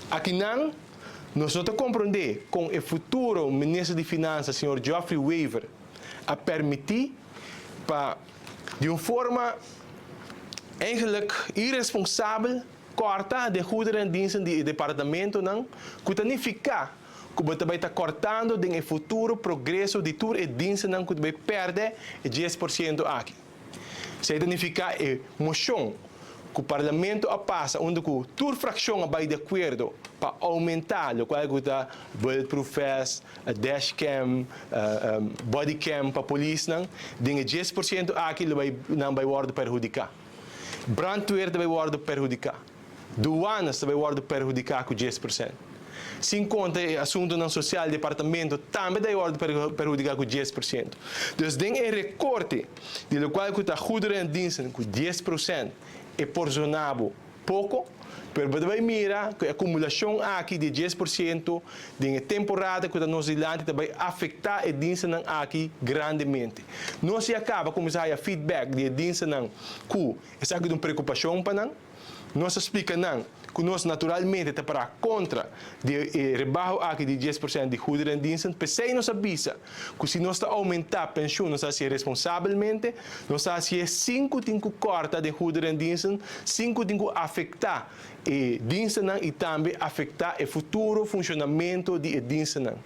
Akinan nos no ta compronde con e futuro Minister di Finansa, señor Geoffrey Wever, a permiti pa di un forma eigenlijk irresponsabel corta den goederendiensten di e departamentonan, cu ta nifica cu bo ta bay ta cortando den e futuro progreso di tur e dienstennan cu ta bay perde e 10% aki. Esey ta nifica e mocion cu Parlamento a pasa, unda cu tur fraccion a bay di acuerdo pa aumenta locual cu ta bulletproof vest, dashcam, bodycam pa polisnan, den e 10% aki lo bay nan bay wordo perhudica. Brandweer ta bay wordo perhudica. Douanes ta bay wordo perhudica cu 10%. Sin conta e asuntonan social departamento tambe ta bay wordo perhudica cu 10%. Dus den e recorte di locual cu ta goederendiensten cu 10% e por zona bo poco, pero bo ta bay mira cu e acumulacion aki di 10% den e temporada cu ta nos dilanti ta bay afecta e dienstennan aki grandemente. Nos ya caba cuminsa haya feedback di e dienstennan cu esaki ta un preocupacion pa nan. Nos a splica nan cu nos naturalmente ta para contra di e rebaho aki di 10% di goederendiensten. P'esey nos a bisa cu si nos ta aumenta pensioen, nos ta haci'e responsabelmente, nos ta haci'e sin cu tin cu corta den goederendiensten, sin cu tin cu afecta e dienstennan y tambe afecta e futuro funcionamento di e dienstennan.